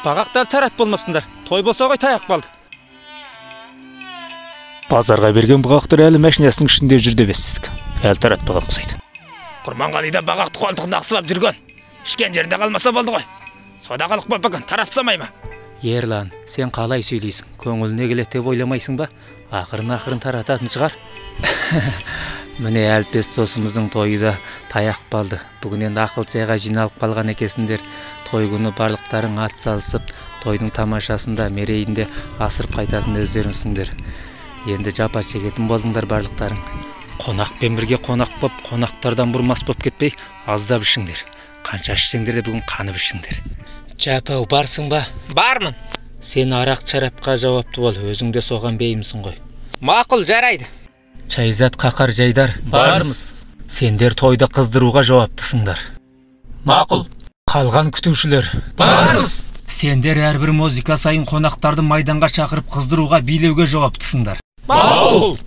Бағақты әлі тарат болмапсыңдар. Той болса ғой таяқ балды. Базарға берген бұғақтар әлі машинасының ішінде жүр деп естідік. Әлі таратпаған ұқсайды. Құрманғалида бағақты қолтығында қысып жүрген. Ішкен жерінде қалмаса болды ғой. Содақалық боп бүгін таратып самай ма? Ерлан, сен қалай сөйлейсің? Көңіліне келеді деп ойламайсың ба? Ақырын-ақырын тарататын шығар. Міне әлпес досымыздың тойы да таяқ балды. Бүгін енді ақыл жайға жиналып қалған екенсіңдер. Той күні барлықтарың ат салысып, тойдың тамашасында, мерейінде асырып қайтатын өздеріңсіңдер. Енді жапа шегетін болдыңдар барлықтарың. Қонақпен бірге қонақ боп, қонақтардан бұрмас боп кетпей, аздап ішіңдер. Қанша ішсеңдер де бүгін қанып ішіңдер. Жапау, барсың ба? Бармын. Сен арақ шарапқа жауапты бол, өзің де соған бейімсің ғой. Мақұл, жарайды. Шайзат, Қақар, Жайдар. Бармыз. Сендер тойды қыздыруға жауаптысыңдар. Мақұл. Қалған күтушілер. Бармыз. Сендер әрбір музыка сайын қонақтарды майданға шақырып қыздыруға, билеуге жауаптысыңдар. Мақұл.